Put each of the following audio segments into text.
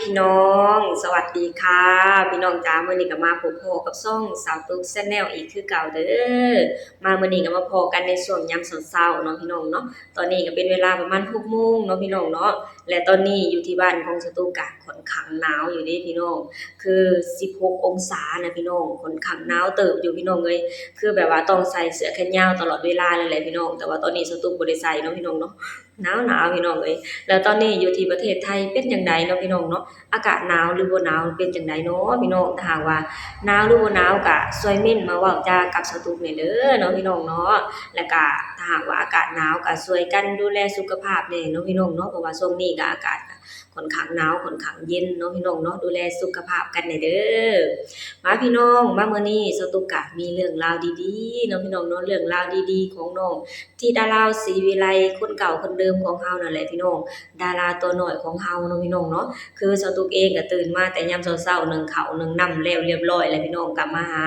ພີ່ນ້ອງ ສະຫວັດດີຄ່ະ ພີ່ນ້ອງຈ້າ. ມື້ນີ້ກໍມາພົບພໍ້ກັບຊ່ອງສາວຕຸກ Channel ອີກຄືເກົ່າເດີ. ມາມື້ນີ້ກໍມາພໍ້ກັນໃນຊ່ວງຍາມເຊົ້າໆເນາະ ພີ່ນ້ອງເນາະ. ຕອນນີ້ກໍເປັນເວລາປະມານຫົກໂມງເນາະ ພີ່ນ້ອງເນາະ. ແລະ ຕອນນີ້ຢູ່ທີ່ບ້ານຂອງສາວຕຸກກະຂ້ອນຂ້າງໜາວຢູ່ເດ້ ພີ່ນ້ອງ. ຄືສິບຫົກອົງສານະ ພີ່ນ້ອງ, ຂ້ອນຂ້າງໜາວເຕີບຢູ່ ພີ່ນ້ອງເອີຍ. ຄືແບບວ່າຕ້ອງໃສ່ເສື້ອແຂນຍາວຕະຫຼອດເວລາເລີຍແຫຼະ ພີ່ນ້ອງ. ແຕ່ວ່າຕອນນີ້ສາວຕຸກບໍ່ໄດ້ໃສ່ເນາະ ພີ່ນ້ອງເນາະ. ໜາວໆ ພີ່ນ້ອງເອີຍ. ແລ້ວຕອນນີ້ຢູ່ທີ່ປະເທດໄທເປັນຈັ່ງໃດເນາະ ພີ່ນ້ອງເນາະ? ອາກາດໜາວຫຼືບໍ່ໜາວ ເປັນຈັ່ງໃດເນາະ ພີ່ນ້ອງ? ຖ້າຫາກວ່າໜາວຫຼືບໍ່ໜາວ ກະຊ່ວຍເມັ້ນມາເວົ້າຈາກັບສາວຕຸກແດ່ເດີເນາະ ພີ່ນ້ອງເນາະ. ແລ້ວກະຖ້າຫາກວ່າອາກາດໜາວ ກະຊ່ວຍກັນດູແລສຸຂະພາບແດ່ເນາະ ພີ່ນ້ອງເນາະ, ເພາະວ່າຊ່ວງນີ້ກະອາກາດກະຂ້ອນຂ້າງໜາວ ຂ້ອນຂ້າງເຢັນເນາະ ພີ່ນ້ອງເນາະ. ດູແລສຸຂະພາບກັນແດ່ເດີ. ມາ ພີ່ນ້ອງ ມາ ມື້ນີ້ສາວຕຸກກະມີເລື່ອງລາວດີໆເນາະ ພີ່ນ້ອງເນາະ. ເລື່ອງລາວດີໆຂອງນ້ອງ ທິດາລາວ ສີວິໄລ ຄົນເກົ່າຄົນເດີມຂອງເຮົານັ້ນແຫຼະ ພີ່ນ້ອງ, ດາລາຕົວນ້ອຍຂອງເຮົາເນາະ ພີ່ນ້ອງເນາະ. ຄືສາວຕຸກເອງກໍຕື່ນມາແຕ່ຍາມເຊົ້າໆ ໜຶ້ງເຂົ້າໜຶ້ງນ້ຳແລ້ວລຽບຮ້ອຍແລ້ວ ພີ່ນ້ອງ, ກໍມາຫາ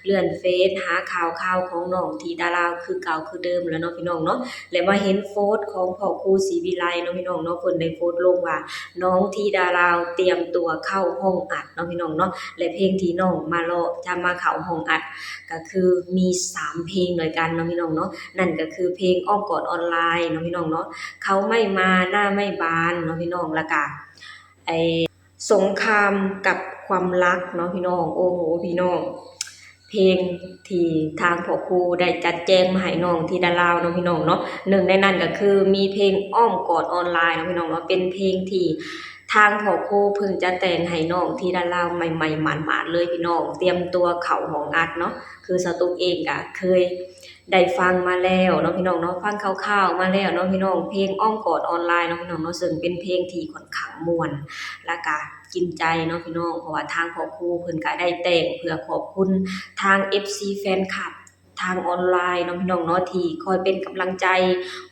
ເລື່ອນເຟສ ຫາຂ່າວຄາວຂອງນ້ອງທິດາລາວຄືເກົ່າຄືເດີມແລ້ວເນາະ ພີ່ນ້ອງເນາະ. ແລະ ມາເຫັນໂພສຂອງພໍ່ຄູ ສີວິໄລເນາະ ພີ່ນ້ອງເນາະ, ເພິ່ນໄດ້ໂພສລົງວ່າ ນ້ອງທິດາລາວຕຽມຕົວເຂົ້າຫ້ອງອັດເນາະ ພີ່ນ້ອງເນາະ. ແລະ ເພງທີ່ນ້ອງມາເລາະ ຈະມາເຂົ້າຫ້ອງອັດ ກໍຄືມີສາມເພງດ້ວຍກັນເນາະ ພີ່ນ້ອງເນາະ. ນັ້ນກໍຄືເພງອ້ອມກອດອອນລາຍເນາະ ພີ່ນ້ອງເນາະ, ເຂົາໄມ້ມາ ໜ້າໄມ້ບານເນາະ ພີ່ນ້ອງ, ແລ້ວກະ ໄອ້ ສົງຄາມກັບຄວາມລັກເນາະ ພີ່ນ້ອງ. ໂອ້ໂຫ ພີ່ນ້ອງ, ເພງທີ່ທາງພໍ່ຄູໄດ້ຈັດແຈງມາໃຫ້ນ້ອງທິດາລາວເນາະ ພີ່ນ້ອງເນາະ. ໜຶ່ງໃນນັ້ນກໍຄືມີເພງອ້ອມກອດອອນລາຍເນາະ ພີ່ນ້ອງເນາະ, ເປັນເພງທີ່ ທາງພໍ່ຄູເພິ່ງຈະແຕ່ງໃຫ້ນ້ອງທິດາລາວໃໝ່ໆ ໝາດໆ ເລີຍ ພີ່ນ້ອງ, ຕຽມຕົວເຂົ້າຫ້ອງອັດເນາະ. ຄືສາວຕຸກເອງກະເຄີຍໄດ້ຟັງມາແລ້ວເນາະ ພີ່ນ້ອງເນາະ, ຟັງຄ່າວໆມາແລ້ວເນາະ ພີ່ນ້ອງ, ເພງອ້ອມກອດອອນລາຍເນາະ ພີ່ນ້ອງເນາະ, ເຊິ່ງເປັນເພງທີ່ຂ້ອນຂ້າງມ່ວນ ແລ້ວກະກິນໃຈເນາະ ພີ່ນ້ອງ. ເພາະວ່າທາງພໍ່ຄູເພິ່ນກະໄດ້ແຕ່ງເພື່ອຂອບຄຸນທາງເອັຟຊີ ແຟນຄລັບ ທາງອອນລາຍເນາະ ພີ່ນ້ອງເນາະ, ທີ່ຄອຍເປັນກຳລັງໃຈ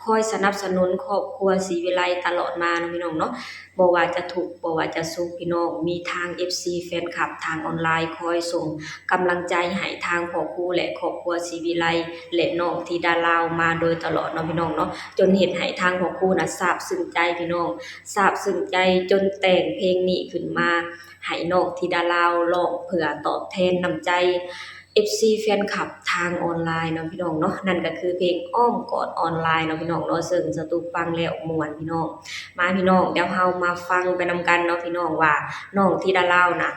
ຄອຍສະໜັບສະໜູນຄອບຄົວສີວິໄລຕະຫຼອດມາເນາະ ພີ່ນ້ອງເນາະ. ບໍ່ວ່າຈະທຸກ ບໍ່ວ່າຈະສຸກ ພີ່ນ້ອງ, ມີທາງເອັຟຊີ ແຟນຄລັບ ທາງອອນລາຍ ຄອຍສົ່ງກຳລັງໃຈໃຫ້ທາງພໍ່ຄູ ແລະ ຄອບຄົວສີວິໄລ ແລະ ນ້ອງທິດາລາວມາໂດຍຕະຫຼອດເນາະ ພີ່ນ້ອງເນາະ, ຈົນເຮັດໃຫ້ທາງພໍ່ຄູນະຊາບຊຶ້ງໃຈ ພີ່ນ້ອງ, ຊາບຊຶ້ງໃຈຈົນແຕ່ງເພງນີ້ຂຶ້ນມາໃຫ້ນ້ອງທິດາລາວຮ້ອງ ເພື່ອຕອບແທນນ້ຳໃຈ ເອັຟຊີ ແຟນຄລັບທາງອອນລາຍເນາະ ພີ່ນ້ອງເນາະ. ນັ້ນກໍຄືເພງອ້ອມກອດອອນລາຍເນາະ ພີ່ນ້ອງເນາະ, ເຊິ່ງສາວຕຸກຟັງແລ້ວມ່ວນ ພີ່ນ້ອງ. ມາ ພີ່ນ້ອງ, ດຽວເຮົາມາຟັງໄປນຳກັນເນາະ ພີ່ນ້ອງ, ວ່ານ້ອງທິດາລາວນະ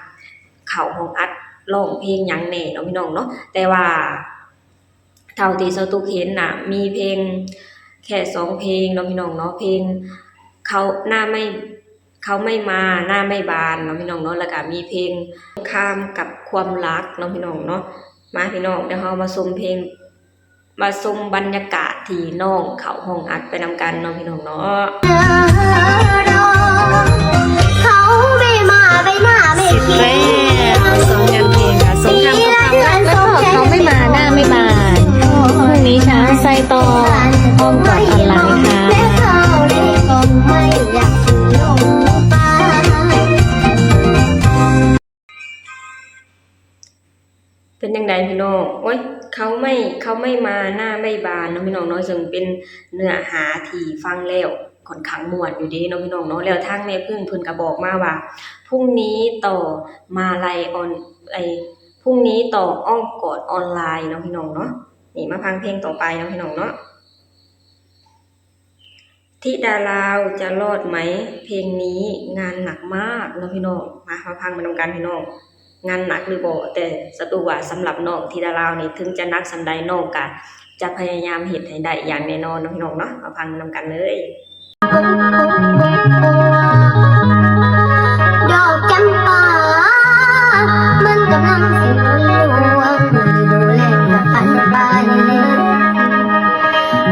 ເຂົ້າຫ້ອງອັດຮ້ອງເພງຫຍັງແດ່ເນາະ ພີ່ນ້ອງເນາະ. ແຕ່ວ່າເທົ່າທີ່ສາວຕຸກເຫັນນະ ມີເພງແຄ່ສອງເພງເນາະ ພີ່ນ້ອງເນາະ, ເພງເຂົາ ໜ້າໄມ້ ເຂົາໄມ້ມາ ໜ້າໄມ້ບານເນາະ ພີ່ນ້ອງເນາະ, ແລ້ວກະມີເພງສົງຄາມກັບຄວາມລັກເນາະ ພີ່ນ້ອງເນາະ. ມາ ພີ່ນ້ອງ, ດຽວເຮົາມາຊົມເພງ ມາຊົມບັນຍາກາດທີ່ນ້ອງເຂົ້າຫ້ອງອັດໄປນຳກັນເນາະ ພີ່ນ້ອງເນາະ. ສິດແລ້ວ ສອງງານເພງ ສົງຄາມກັບຄວາມລັກ ແລ້ວກໍເຂົາໄມ້ມາ ໜ້າໄມ້ບານ. ພວກນີ້ເຂົາໃສ່ຕໍ່ ອ້ອມກອດອອນລາຍຄ່ະ. ເປັນຈັ່ງໃດພີ່ນ້ອງ? ໂອ້ຍ ເຂົາໄມ້ ເຂົາໄມ້ມາ ໜ້າໄມ້ບານເນາະ ພີ່ນ້ອງເນາະ, ເຊິ່ງເປັນເນື້ອຫາທີ່ຟັງແລ້ວຂ້ອນຂ້າງມ່ວນຢູ່ເດ້ເນາະ ພີ່ນ້ອງເນາະ. ແລ້ວທາງແມ່ເພິ່ງເພິ່ນກໍບອກມາວ່າ ພຸ່ງນີ້ຕໍ່ມາໄລອອນ ໄອ້ ພຸ່ງນີ້ຕໍ່ອ້ອມກອດອອນລາຍເນາະ ພີ່ນ້ອງເນາະ. ນີ້ ມາຟັງເພງຕໍ່ໄປເນາະ ພີ່ນ້ອງເນາະ. ທິດາລາວຈະລອດໄໝ? ເພງນີ້ງານໜັກມາກເນາະພີ່ນ້ອງ. ມາ ມາຟັງໄປນຳກັນພີ່ນ້ອງ, ງານໜັກຫຼືບໍ່? ແຕ່ສາວຕຸກວ່າສຳລັບນ້ອງທິດາລາວນີ້ ເຖິງຈະໜັກສ່ຳໃດ ນ້ອງກະຈະພະຍາຍາມເຮັດໃຫ້ໄດ້ຢ່າງແນ່ນອນເນາະພີ່ນ້ອງເນາະ. ມາຟັງນຳກັນເລີຍ. ດອກຈຳປາ ມັນກຳລັງສິລວງ ດູແລກັນໄປ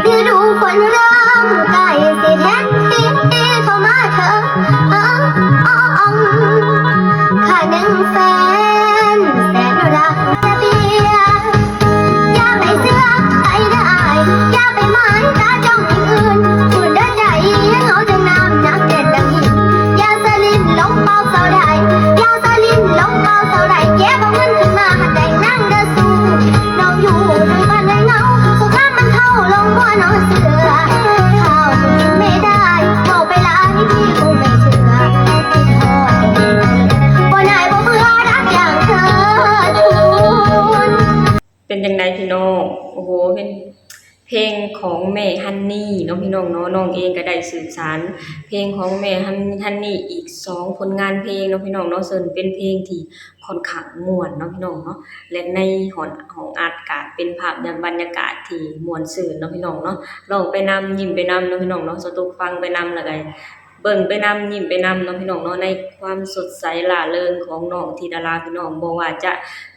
ລະດູຝົນເລີ່ມໃກ້ ສິແທນທີ່ເຂົ້າມາເທີ ເອີ ອອງ ຂ້າໜຶ່ງແຟນແສນຮັກ ຢ່າໄປເຊື່ອໃຜເດີອ້າຍ ຢ່າໄປໝາຍຕາຈ້ອງຜູ້ອື່ນ ຟື້ນເດີໃຈ ເຫງົາຈັ່ງນ້ຳ ໜັກແໜ້ນດັ່ງຫີນ ຢ່າສະລິນລົງເປົ່າເສົາໄດ້ ຢ່າສະລິນລົງເປົ່າເສົາໄດ້ ເກັບເອົາເງິນຂຶ້ນມາໃຫ້ໄດ້ນາງເດີສູ້ ນ້ອງຢູ່ໃນບ້ານໃນເຫງົາ ສົງຄາມມັນເຂົ້າລົງບໍ່ນອນເສືອ ເຂົ້າກິນແມ່ໄດ້ ເພງຂອງແມ່ຮັນນີເນາະພີ່ນ້ອງເນາະ. ນ້ອງເອງກໍໄດ້ສືບສານເພງຂອງແມ່ຮັນ ຮັນນີອີກສອງຜົນງານເພງເນາະພີ່ນ້ອງເນາະ, ເຊິ່ງເປັນເພງທີ່ຂ້ອນຂ້າງມ່ວນເນາະພີ່ນ້ອງເນາະ ແລະ ໃນຫ້ອງ ຫ້ອງອັດກໍເປັນພາບບັນຍາກາດທີ່ມ່ວນຊື່ນເນາະພີ່ນ້ອງເນາະ. ຮ້ອງໄປນຳ ຍິ້ມໄປນຳເນາະພີ່ນ້ອງເນາະ, ສະຕຸກຟັງໄປນຳ ແລ້ວກໍ ເບິ່ງໄປນຳ ຍິ້ມໄປນຳເນາະພີ່ນ້ອງເນາະ, ໃນຄວາມສົດໃສລ່າເລີງຂອງນ້ອງທິດາລາວພີ່ນ້ອງ. ບໍ່ວ່າຈະ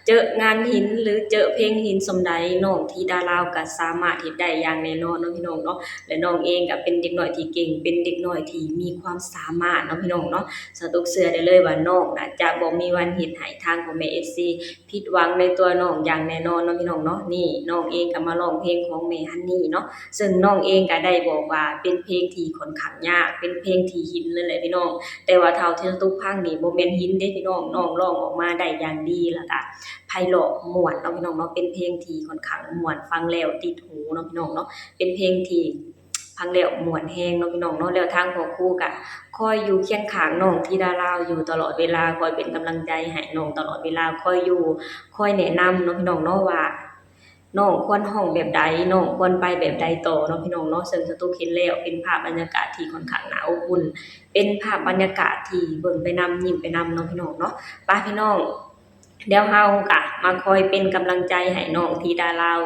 ເຈີງານຫີນ ຫຼື ເຈີເພງຫີນສ່ຳໃດ ນ້ອງທິດາລາວກໍສາມາດເຮັດໄດ້ຢ່າງແນ່ນອນເນາະພີ່ນ້ອງເນາະ. ແລະ ນ້ອງເອງກໍເປັນເດັກນ້ອຍທີ່ເກັ່ງ ເປັນເດັກນ້ອຍທີ່ມີຄວາມສາມາດເນາະພີ່ນ້ອງເນາະ. ສະຕຸກເຊື່ອໄດ້ເລີຍວ່ານ້ອງນະຈະບໍ່ມີວັນເຮັດໃຫ້ທາງພໍ່ແມ່ເອັຟຊີ ຜິດຫວັງໃນຕົວນ້ອງຢ່າງແນ່ນອນເນາະພີ່ນ້ອງເນາະ. ນີ້ນ້ອງເອງກໍມາຮ້ອງເພງຂອງແມ່ຮັນນີເນາະ, ເຊິ່ງນ້ອງເອງກໍໄດ້ບອກວ່າເປັນເພງທີ່ຂ້ອນຂ້າງຍາກ ເປັນເພງທີ່ຫີນເລີຍແຫຼະພີ່ນ້ອງ. ແຕ່ວ່າເທົ່າທີ່ສະຕຸກຟັງນີ້ບໍ່ແມ່ນຫີນເດ້ພີ່ນ້ອງ, ນ້ອງຮ້ອງອອກມາໄດ້ຢ່າງດີ ແລ້ວກໍໄພເລາະມ່ວນເນາະພີ່ນ້ອງເນາະ. ເປັນເພງທີ່ຂ້ອນຂ້າງມ່ວນ ຟັງແລ້ວຕິດຫູເນາະພີ່ນ້ອງເນາະ, ເປັນເພງທີ່ ຟັງແລ້ວມ່ວນແຮງເນາະພີ່ນ້ອງເນາະ. ແລ້ວທາງພໍ່ຄູກໍຄອຍຢູ່ຄຽງຂ້າງນ້ອງທິດາລາວຢູ່ຕະຫຼອດເວລາ, ຄອຍເປັນກຳລັງໃຈໃຫ້ນ້ອງຕະຫຼອດເວລາ, ຄອຍຢູ່ ຄອຍແນະນຳເນາະພີ່ນ້ອງເນາະ ວ່ານ້ອງຄວນຮ້ອງແບບໃດ, ນ້ອງຄວນໄປແບບໃດຕໍ່ເນາະພີ່ນ້ອງເນາະ. ເຊິ່ງສະຕຸກເຫັນແລ້ວເປັນພາບບັນຍາກາດທີ່ຂ້ອນຂ້າງໜ້າອົບອຸ່ນ, ເປັນພາບບັນຍາກາດທີ່ເບິ່ງໄປນຳ ຍິ້ມໄປນຳເນາະພີ່ນ້ອງເນາະ. ໄປພີ່ນ້ອງ ດຽວເຮົາກະມາຄອຍເປັນກຳລັງໃຈໃຫ້ນ້ອງທິດາລາວ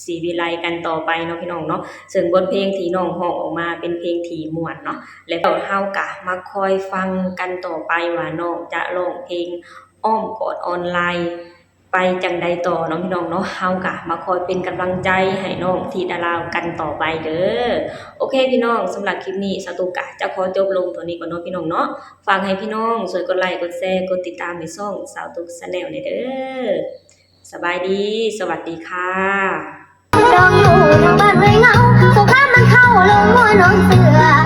ສີວິໄລກັນຕໍ່ໄປເນາະພີ່ນ້ອງເນາະ. ເຊິ່ງບົດເພງທີ່ນ້ອງຮ້ອງອອກມາເປັນເພງທີ່ມ່ວນເນາະ, ແລ້ວເຮົາກະມາຄອຍຟັງກັນຕໍ່ໄປວ່ານ້ອງຈະຮ້ອງເພງອ້ອມກອດອອນລາຍໄປຈັ່ງໃດຕໍ່ເນາະພີ່ນ້ອງເນາະ. ເຮົາກະມາຄອຍເປັນກຳລັງໃຈໃຫ້ນ້ອງທິດາລາວກັນຕໍ່ໄປເດີ. ໂອເຄພີ່ນ້ອງ, ສຳລັບຄລິບນີ້ ສາວຕຸກກະຈະຂໍຈົບລົງເທົ່ານີ້ກ່ອນເນາະພີ່ນ້ອງເນາະ. ຝາກໃຫ້ພີ່ນ້ອງຊ່ວຍກົດໄລ ກົດແຊ ກົດຕິດຕາມໃຫ້ຊ່ອງສາວຕຸກ Channel ແດ່ເດີ. ສະບາຍດີ ສະຫວັດດີຄ່ະ. ດອກຢູ່ນຳບ້ານຫ້ວຍເງົາ ສົງຄາມມັນເຂົ້າລົງຫົວນ້ອງເສືອ